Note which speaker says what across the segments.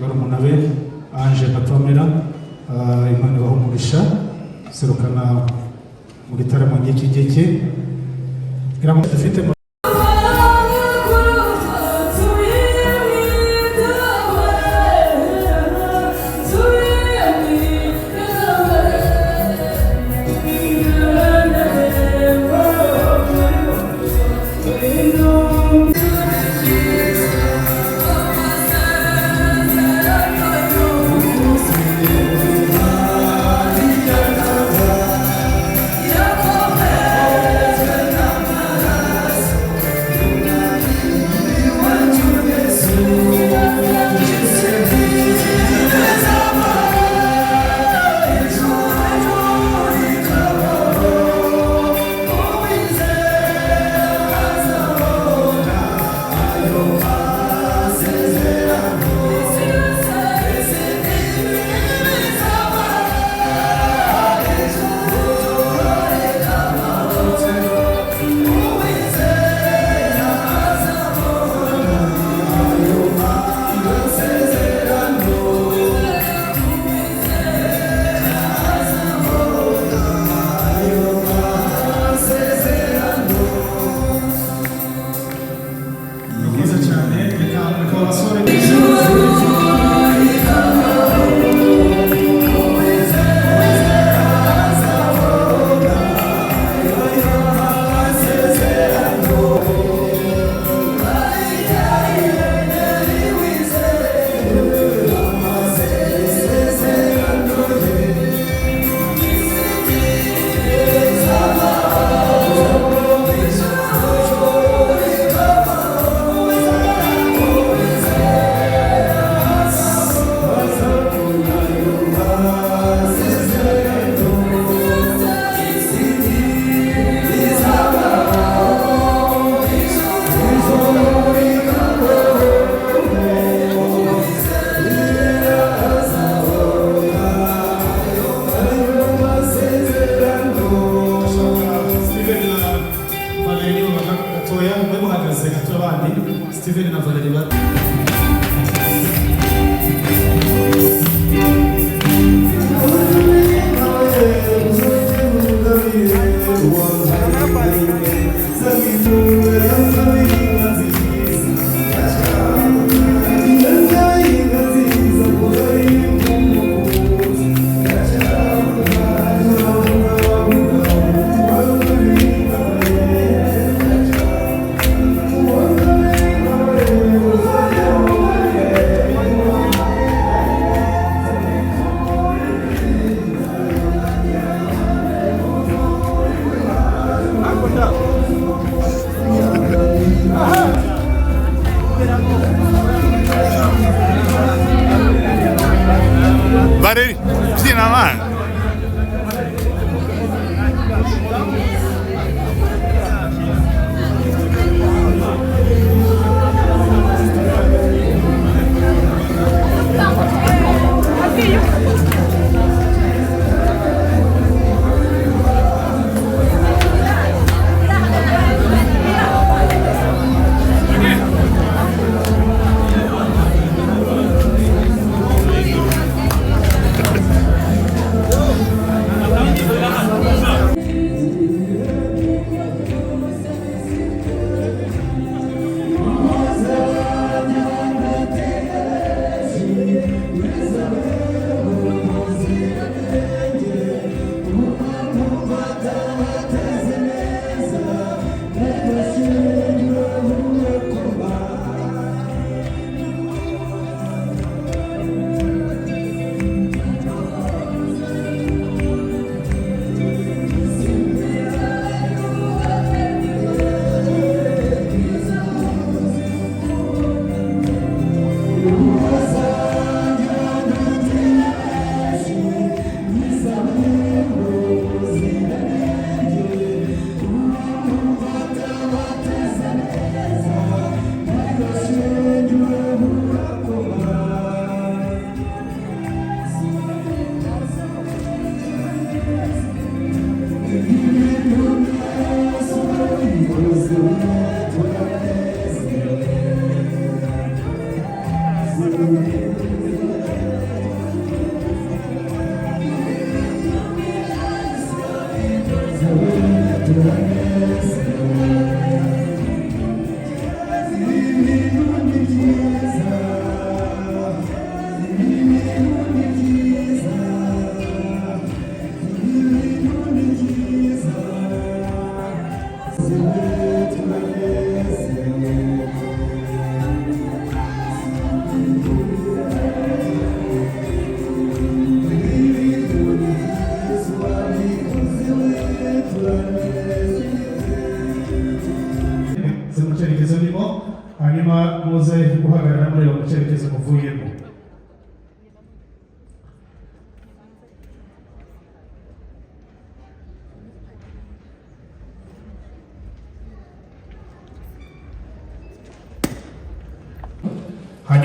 Speaker 1: Barumuna be Ange na Pamela, Imana ibahe umugisha serukana mu gitaramo nk'iki ngiki ngira ngo dufite. Ni byiza cyane, reka abasore. Steven na Valerie babana gatoya, mwe muhagaze gato abandi. Steven na Valerie ba
Speaker 2: Valeri, byina abana.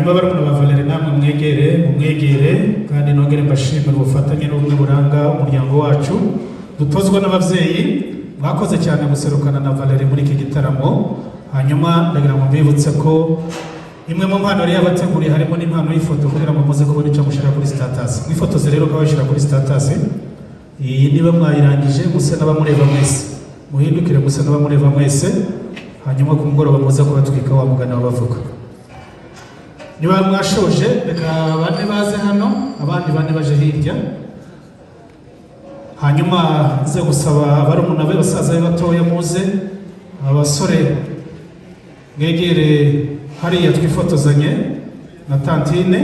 Speaker 1: Hanyuma barumuna ba Valerie, namwe mwegere, mumwegere. Kandi nongere mbashimire ubufatanye n'ubumwe buranga umuryango wacu dutozwa n'ababyeyi. Mwakoze cyane guserukana na Valerie muri iki gitaramo. Hanyuma ndagira ngo mbibutse ko imwe mu mpano yari yabateguriye harimo n'impano y'ifoto, kugira ngo muze kubona icyo mushyira kuri status. Mwifotoze rero ukabashyira kuri status. Iyi niba mwayirangije, muse n'abamureba mwese, muhindukire muse n'abamureba mwese. Hanyuma ku mugoroba muze kubatwika wa mugana bavuga. Niba mwashoje, reka bane baze hano, abandi bane baje hirya. Hanyuma nze gusaba barumuna be, basaza be batoya, muze abasore mwegere hariya twifotozanye na tantine.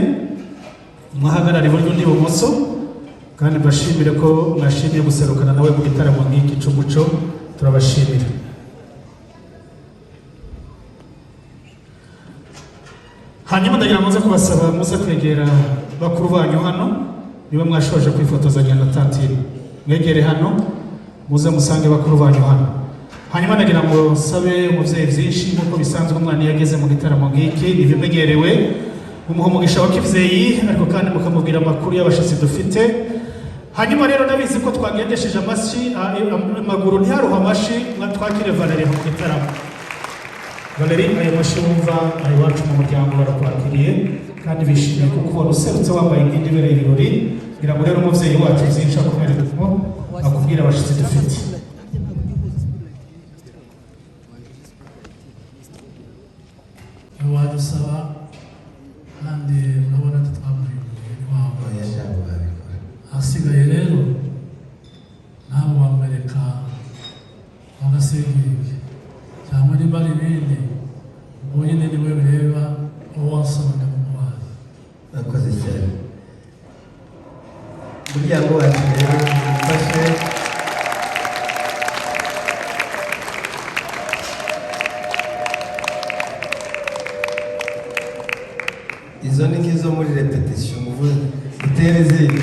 Speaker 1: Mwahagarara iburyo undi ibumoso. Kandi mbashimire ko mwashimiye guserukana nawe mu gitaramo nk'iki cy'umuco, turabashimira. Hanyuma ndagira ngo muze kubasaba muze kwegera bakuru banyu hano. Niba mwashoje kwifotozanya na tantine, mwegere hano, muze musange bakuru banyu hano. Hanyuma ndagira ngo nsabe umubyeyi byinshi. Nk'uko bisanzwe, umwana iyo ageze mu gitaramo nk'iki, ntibimenyerewe, mumuha umugisha wa kibyeyi, ariko kandi mukamubwira amakuru y'abashyitsi dufite. Hanyuma rero ndabizi ko twagendesheje amashyi, amaguru ntiharuhe amashyi. Twakire Valerie mu gitaramo. Valerie, ayo mashyi wumva ari iwacu mu muryango, barakwakiriye kandi bishimiye kukubona userutse wambaye imyenda ibereye ibirori. Kugira ngo rero umubyeyi wacu byinshi akomerezemo akubwira abashyitsi dufite.
Speaker 3: Ntiwadusaba, kandi urabona ko twamuhinduye ntiwaba.
Speaker 4: Oya, ntabwo babikora.
Speaker 3: Ahasigaye rero nabo bamwereka bagasengenge cyangwa niba ari ibindi, ubwo nyine niwe bireba, uwo wasaba ndamubaye.
Speaker 4: Murakoze cyane. Umuryango wacu rero ufashe. Izo ni nk'izo muri repetition, muvuze utere izindi.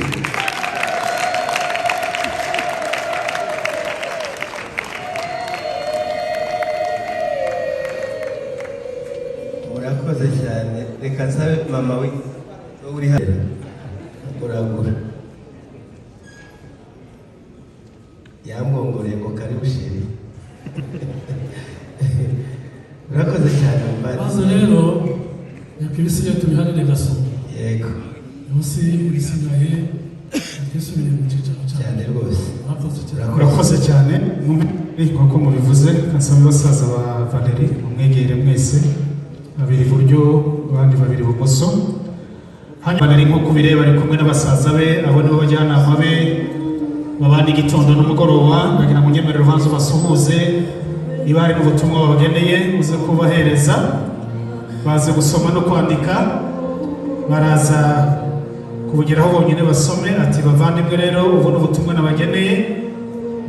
Speaker 4: Murakoze cyane. Reka nsabe mama we uri hano uragura yamwongoreye ngo karibu chérie. Urakoze cyane, muvandimwe.
Speaker 3: Maze rero reka ibisigaye tubiharire gasoma.
Speaker 4: Yego.
Speaker 3: Munsi ibisigaye twisubire mu cyicaro
Speaker 4: Cyane
Speaker 3: cyacu.
Speaker 4: Rwose.
Speaker 3: Murakoze cyane.
Speaker 1: Urakoze cyane. Nk'uko mubivuze, nsabe basaza ba Valerie mumwegere mwese, babiri iburyo, abandi babiri ibumoso. Hanyuma Valerie, nk'uko ubireba, ari kumwe n'abasaza be. Abo nibo bajyanama be babana igitondo n'umugoroba. Ndagira ngo unyemerere ubanze ubasuhuze, niba hari n'ubutumwa babageneye uze kubahereza. Bazi gusoma no kwandika, baraza kubugeraho bonyine basome. Ati: "Bavandimwe rero, ubu ni ubutumwa nabageneye,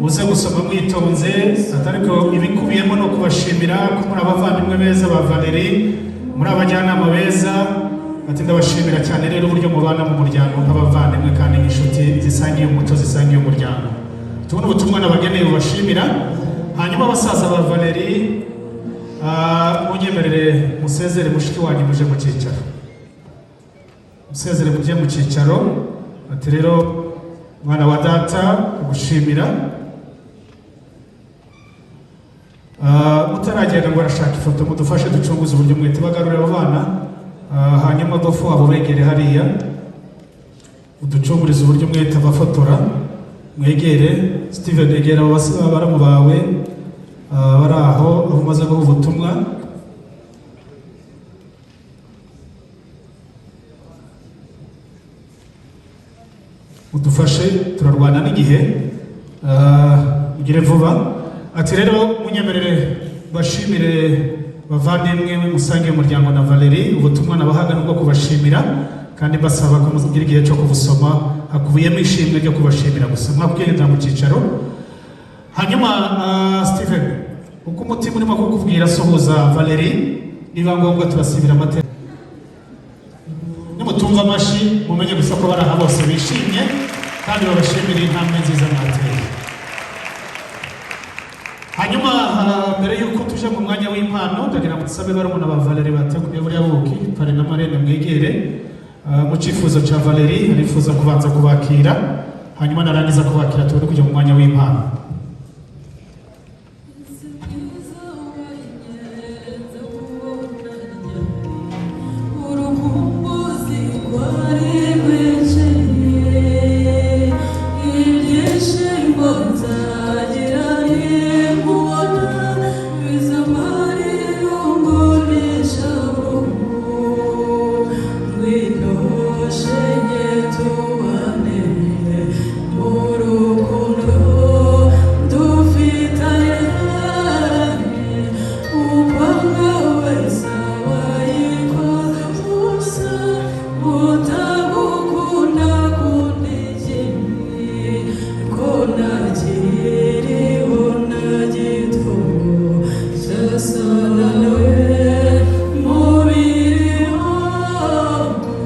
Speaker 1: muze gusoma mwitonze." Atari ko ibikubiyemo ni ukubashimira ko muri abavandimwe beza ba Valerie, muri abajyanama beza. Ati: "Ndabashimira cyane rero uburyo mubana mu muryango nk'abavandimwe kandi nk'inshuti zisangiye umuco, zisangiye umuryango." Tubona ubutumwa nabageneye bubashimira. Hanyuma abasaza ba Valerie, munyemerere musezere mushiki wanyu, muje mu cyicaro, musezere mujye mu cyicaro. Ati: "Rero mwana wa data, kugushimira." Mutaragenda ngo arashaka ifoto, mudufashe ducunguze uburyo mwete bagarurira abo bana. Hanyuma bofu wabo begere hariya, uducungurize uburyo mwete abafotora. Mwegere Steven, egera abo baramu bawe, bari aho, aho umaze guha ubutumwa. Udufashe, turarwana n'igihe. Ugire vuba. Ati: "Rero munyemerere bashimire bavandimwe musangiye umuryango na Valerie. Ubutumwa nabahaga nubwo kubashimira, kandi mbasaba ko mugira igihe cyo kubusoma. Hakubiyemo ishimwe ryo kubashimira gusa." Mwakwigendera mu cyicaro. Hanyuma Steven, uko umutima urimo kukubwira, suhuza Valerie. Niba ngombwa turasibira amateka. Nimutumva amashyi, mumenye gusa ko bari aha bose bishimye kandi babashimire intambwe nziza mwateye. Hanyuma mbere y'uko tuja mu mwanya w'impano, ndagira ngo dusabe barumuna ba Valerie bateguye buriya buki, parrain na marraine, mwegere. Mu cyifuzo cya Valerie, arifuza kubanza kubakira, hanyuma narangiza kubakira tubone kujya mu mwanya w'impano.
Speaker 5: Urukumbuzi rwari rwinshi, ibyishimo nzagira ninkubona bizamara irungu n'ishavu. Ngwino shenge tubane mu rukundo dufitanye, ukwanga wese aba yikoze ubusa, utagukunda akunda ikindi, ko ntakiriho na gito cyasa nawe mubiri wangu,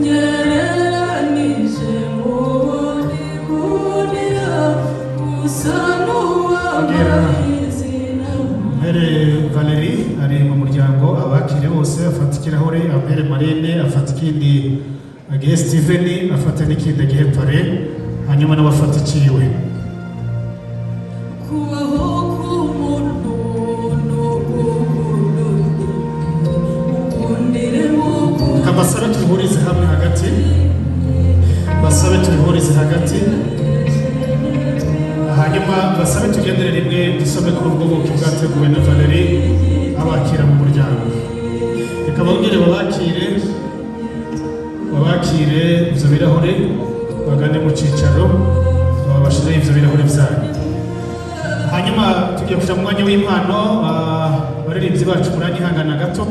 Speaker 5: ngereranije mubone kurira usa n'uwambaye.
Speaker 1: Mpere Valerie ari mu muryango abakire bose, afata ikirahure ampere marraine, afata ikindi agihe Steven, afata n'ikindi agihe parrain, hanyuma nawe afata ikiwe.
Speaker 5: Kubaho k'umuntu ni ugukunda undi, ukundire mu
Speaker 1: Reka mbasabe tubihurize hamwe hagati, basabe tubihurize hagati, hanyuma basabe tugendere rimwe, dusome kuri ubwo buki bwateguwe na Valerie abakira mu muryango. Reka bongere babakire, babakire ibyo birahure, bagane mu cyicaro babashizeho ibyo birahure byanyu. Hanyuma tugiye kujya mu mwanya w'impano. Abaririmbyi bacu muranyihangana gato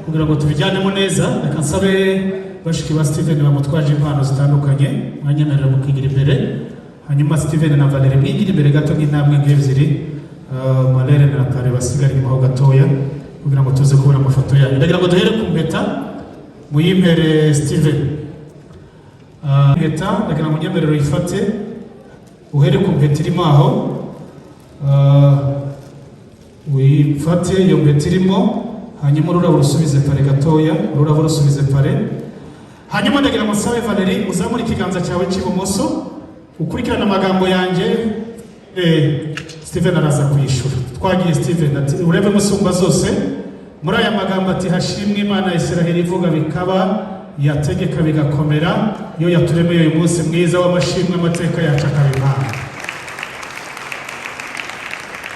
Speaker 1: kugira ngo tubijyanemo neza. Reka nsabe bashiki ba Steven bamutwaje impano zitandukanye, mwanyemerera mukigira imbere, hanyuma Steven na Valerie mwigira imbere gato nk'intambwe nk'ebyiri, marraine na parrain basigare inyuma ho gatoya kugira ngo tuze kubona amafoto yanyu. Ndagira ngo duhere ku mpeta, muyimpere Steven. Impeta ndagira ngo unyemerere uyifate, uhere ku mpeta irimo aho. Uyifate iyo mpeta irimo, hanyuma ururabo rusubize parrain gatoya, ururabo rusubize parrain. Hanyuma ndagira ngo nsabe Valerie uzamure ikiganza cyawe cy'ibumoso, ukurikirane amagambo yanjye. Steven araza kuyishura. Twagiye Steven. Ati urebe musumba zose muri aya magambo, ati: "Hashimwe Imana ya Israheli ivuga bikaba, yategeka bigakomera, iyo yaturemeye uyu munsi mwiza w'amashimwe, amateka yacu akaba impano."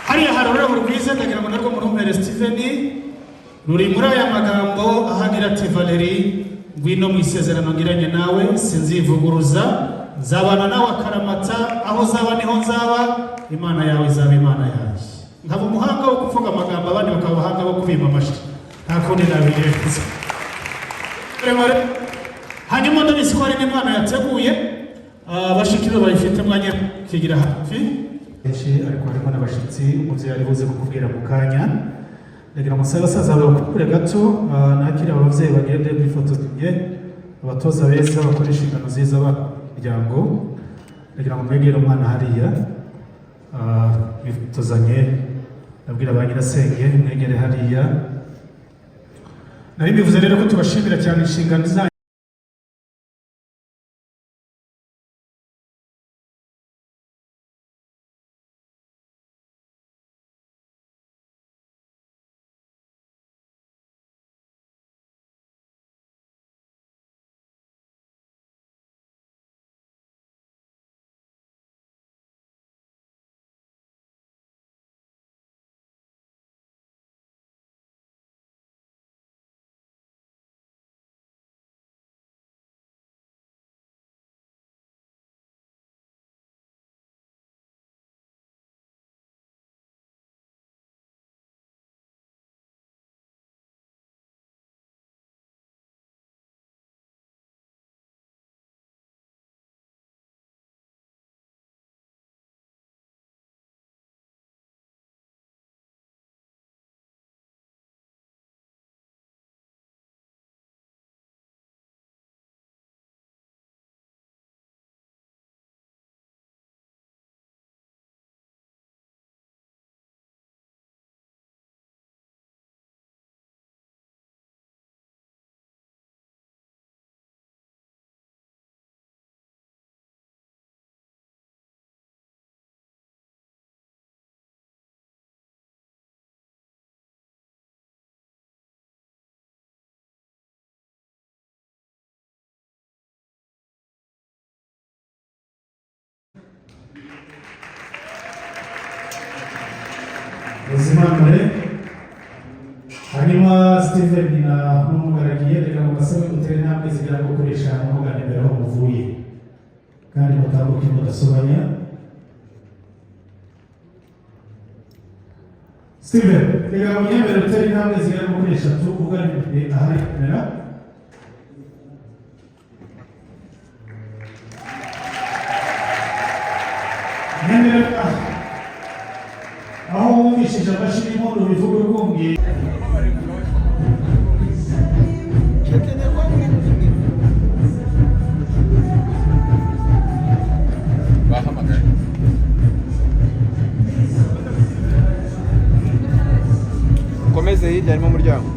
Speaker 1: Hariya hari ururabo rwiza, ndagira ngo narwo murumpere Steven. Ruri muri aya magambo ahagira ati: "Valerie, ngwino mu isezerano ngiranye nawe, sinzivuguruza, nzabana nawe akaramata, aho uzaba niho nzaba, Imana yawe izaba Imana yanjye." Nkaba umuhanga wo kuvuga amagambo, abandi bakaba abahanga bo kubima amashyi, nta kundi nabigenza. Maremare. Hanyuma ndabizi ko hari n'impano yateguye. Bashiki be bayifite, mwanya kigira hafi benshi, ariko harimo n'abashyitsi umubyeyi ari buze kukubwira mu kanya. Ndagira ngo nsabe basaza bawe bakure gato, nakire aba babyeyi bagende bifotozanye, abatoza beza bakora inshingano nziza b'umuryango. Ndagira ngo mwegere umwana hariya, bifotozanye. Ndabwira ba nyirasenge mwegere hariya. Nari mbivuze rero ko tubashimira cyane inshingano zanyu. Muzimanure. Hanyuma Steven na n'umugaragiye, reka mubasabe mutere intambwe zigera nko kuri eshanu mugana imbere aho muvuye, kandi mutambuke mudasobanya. Steven, reka munyemere utere intambwe zigera nko kuri eshatu ugana imbere ahari kamera. Nyemerera aho wumvishije amashyi y'impundu bivuga urwunge.
Speaker 6: Bahamagaye. Ukomeze, hirya harimo umuryango.